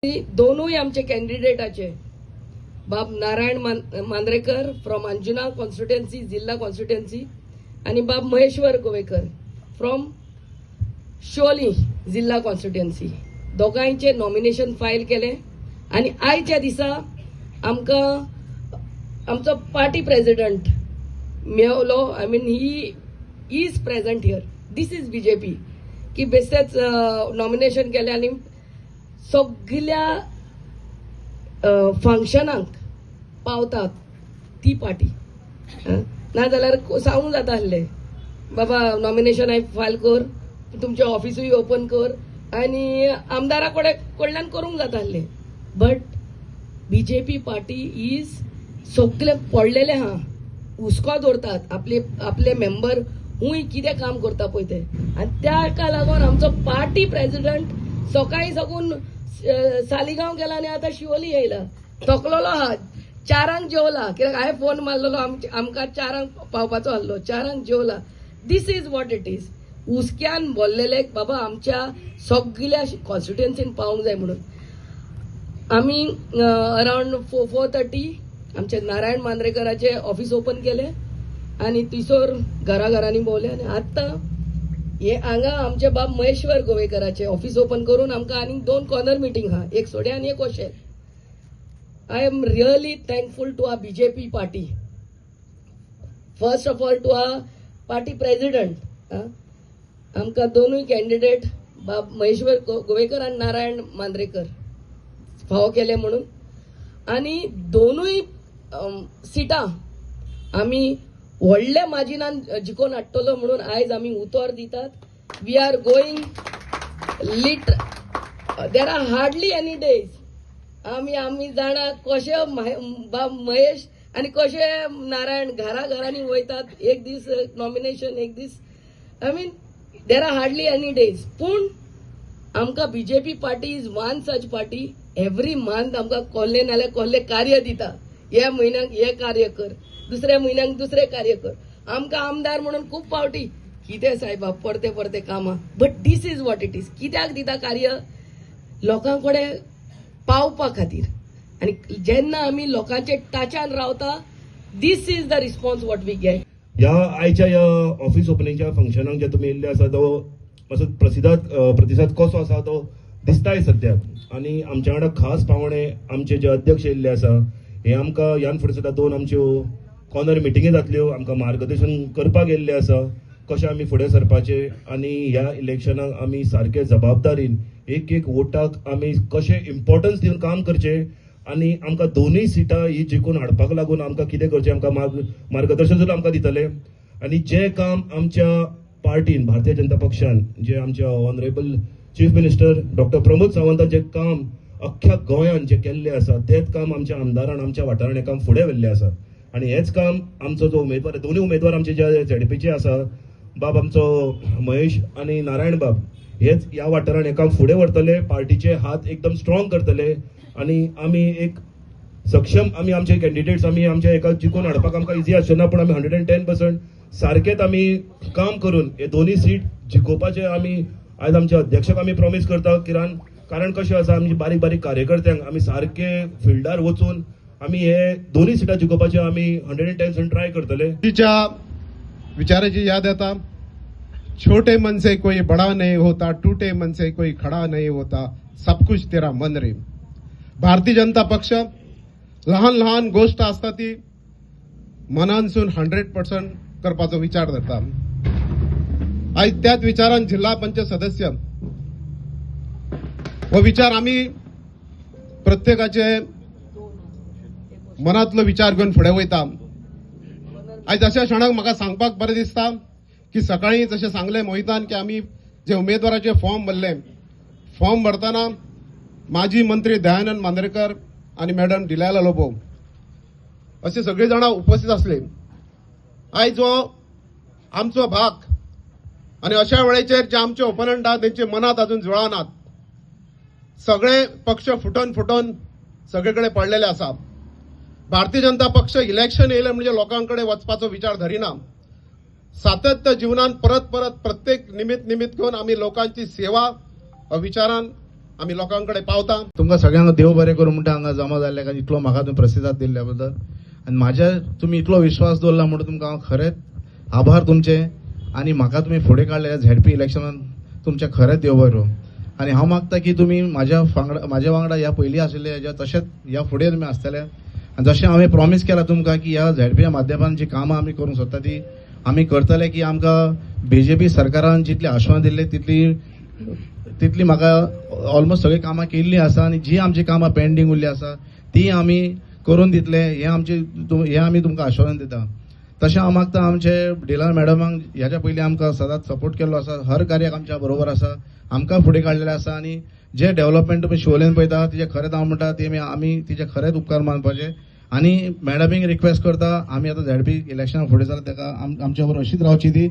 दोनूय आमचे कॅन्डिडेटाचे बाब नारायण मांद्रेकर फ्रॉम अंजुना कॉन्स्टिट्युएन्सी, जिल्हा कॉन्स्टिट्युएन्सी, आणि बाब महेश्वर गोवेकर फ्रॉम शिवोली जिल्हा कॉन्स्टिट्युएन्सी, दोगांयचे नॉमिनेशन फायल केलें. आनी आयच्या दिसा आमकां आमचो पार्टी प्रेसिडंट मेवलो. I mean, he is present here. This is BJP की बेस्टेच नॉमिनेशन केलें आनी सगल्या फंक्शनाक पावतात ती पार्टी. नाजाल्यार सांगूंक जाता आसलें, बाबा नॉमिनेशन हांवें फायल कर, तुमचें ऑफिसूय ओपन कर आनी आमदारा कडेन कडल्यान करूंक जाता आसलें. बट बीजेपी पार्टी is सगळे पडलेले आहा, हुस्को दवरतात आपले आपले मेंबर हूंय कितें काम करता पळय ते. आनी ताका लागून आमचो पार्टी प्रेसिडंट सकाळीं साकून सालिगांव गेला आनी आतां शिवोली येयला. थकलोलो आहा, 4 आंक जेवला, कित्याक हांवें फोन मारलेलो, आमकां 4 आंक पावपाचो आसलो, 4 आंक जेवला. This is what it is. हुस्क्यान बोल्लेले बाबा आमच्या सगल्या कॉन्स्टिट्युएन्सीन पावूंक जाय म्हणून आमी अरावंड 4, 4:30 आमचे नारायण मांद्रेकराचे ऑफिस ओपन केले आनी थंयसर घरा घरांनी भोंवले. आनी आतां हे हांगा आमचे बाब महेश्वर गोवेकराचे ऑफिस ओपन करून आमकां आनीक दोन कॉर्नर मिटींग आहा, एक सोड्या आनी एक Oshel. I am really thankful to our BJP party, first of all to our party president. आमकां दोनूय कॅन्डिडेट बाब महेश्वर गोवेकर आनी नारायण मांद्रेकर फावो केले म्हणून. आनी दोनूय सिटां आमी व्हडल्या मार्जिनान जिखोवन हाडटलो म्हणून आयज आमी उतर दितात. We are going lit there are hardly any days. आमी जाणा कशे बाब महेश आनी कशे नारायण घरा घरांनी वयतात. एक दीस नॉमिनेशन, एक दीस, I mean, there are hardly any days. पूण आमकां BJP party is one such party, every month आमकां कोल्ले नाल्यार कोल्ले कार्य दिता. ह्या म्हयन्याक हें कार्य कर, दुसऱ्या म्हयन्याक दुसरें कार्य कर. आमकां आमदार म्हणून खूब फावटी कितें सायबा परते परते कामां, but this is what it is. कित्याक दिता कार्य? लोकां कडेन पावपा खातीर. आनी जेन्ना आमी लोकांचे टाचान रावता, this is the response what we get. ह्या आयच्या ह्या ऑफिस ओपनिंगच्या फंक्शनाक जे तुमी येयल्ले आसा, तो मातसो प्रतिसाद कसो आसा तो दिसताय सद्याक. आनी आमच्या वांगडा खास पावणे आमचे जे अध्यक्ष येयल्ले आसा, हे आमकां ह्यान फुडें सुद्दां दोन आमच्यो कॉर्नर मिटिंगी जातल्यो, आमकां मार्गदर्शन करपाक येयल्ले आसा कशें आमी फुडें सरपाचें आनी ह्या इलेक्शनाक आमी सारके जबाबदारीन एक एक वोटाक आमी कशें इम्पॉर्टन्स दिवन काम करचें आनी आमकां दोनूय सिटां ही जिखून हाडपाक लागून आमकां कितें करचें, आमकां मार्गदर्शन सुद्दां आमकां दितले. आनी जें काम आमच्या पार्टीन, भारतीय जनता पक्षान, जे आमच्या honourable chief minister doctor Pramod सावंतान जें काम अख्ख्या गोंयान जें केल्लें आसा, तेंच काम आमच्या आमदारान आमच्या वाठारान हें काम फुडें व्हेल्लें आसा. आनी हेंच काम आमचो जो उमेदवार, दोनूय उमेदवार आमचे जे झेडपीचे आसा, बाब आमचो महेश आनी नारायण बाब, हेच ह्या वाठारान हें काम फुडें व्हरतले, पार्टीचे हात एकदम स्ट्रॉंग करतले. आनी आमी एक सक्षम आमी आमचे कॅन्डिडेट्स आमी आमच्या एका जिखून हाडपाक आमकां इजी आसचें ना, पूण आमी 110% सारकेच आमी काम करून हे दोनूय सीट जिखोवपाचे आमी आयज आमच्या अध्यक्षाक आमी प्रॉमीस करता. कारण कशें आसा, आमचे बारीक बारीक कार्यकर्त्यांक आमी सारके फिल्डार वचून आमी हे दोनूय सिटां जिखोवपाचे आमी 110% ट्राय करतले. तिच्या विचाराची याद येता, "छोटे मन से कोई बड़ा नहीं होता, टूटे मन से कोई खड़ा नहीं होता, सब कुछ तेरा मन रे." भारतीय जनता पक्ष लहान लहान गोष्ट आसता ती मनानसून 100% करपाचो विचार धरता. आयज त्याच विचारान जिल्हा पंचायत सदस्य हो विचार आमी प्रत्येकाचे मनातलो विचार घेवन फुडें वयता. आयज अशा क्षणाक म्हाका सांगपाक बरें दिसता की सकाळी जशें सांगलें मोहितान की आमी जे उमेदवाराचे फॉर्म भरले, फॉर्म भरतना माजी मंत्री दयानंद मांद्रेकर आनी मॅडम डिलायला लोबो असे सगळे जाणां उपस्थित आसले. आयज हो आमचो भाग आनी अशा वेळेचेर जे आमचे ओपोनंट आहात, तेंचे मनात अजून जुळनात. सगळे पक्ष फुटून फुटून सगळे कडेन पडलेले आसा. भारतीय जनता पक्ष इलेक्शन येयलें म्हणजे लोकां कडेन वचपाचो विचार धरिना. सातत्य जीवनान परत परत प्रत्येक निमित्त निमित्त घेवन आमी लोकांची सेवा हो विचारान आमी लोकां कडेन पावता. तुमकां सगळ्यांक देव बरें करूं म्हणटा, हांगा जमा जाल्ल्या कारण इतलो म्हाका तुमी प्रतिसाद दिल्ल्या बद्दल आनी म्हाज्या तुमी इतलो विश्वास दवरला म्हणून तुमकां हांव खरेंच आभार तुमचे. आनी म्हाका तुमी फुडें काडले झेडपी इलेक्शनान, तुमचें खरेंच देव बरें करूं. आनी हांव मागता की तुमी म्हाज्या वांगडा ह्या पयलीं आशिल्ले हेज्या तशेंच ह्या फुडें तुमी आसतले. आनी जशें हांवें प्रॉमीस केलां तुमकां की ह्या झेडपीच्या माध्यमांत जी कामां आमी करूंक सोदता ती आमी करतले, की आमकां बीजेपी सरकारान जितली आश्वासन दिल्लें तितली तितली म्हाका ऑलमोस्ट सगळीं कामां केल्लीं आसा आनी जी आमची कामां पेंडींग उरली आसा ती आमी करून दितले, हें आमी तुमकां आश्वासन दिता. तशें हांव मागता आमचे डिलर मॅडमांक, ह्याच्या पयलीं आमकां सदांच सपोर्ट केल्लो आसा, हर कार्याक आमच्या बरोबर आसा, आमकां फुडें काडलेलें आसा. आनी जे डेव्हलपमेंट तुमी शिवोलेन पळयता तिजें खरेंच हांव म्हणटा ती आमी तिजें खरेंच उपकार मानपाचें. आनी मॅडमींक रिक्वेस्ट करता, आमी आतां झेडपी इलेक्शनाक फुडें जाल्यार ताका आमच्या बरोबर अशीच रावची ती.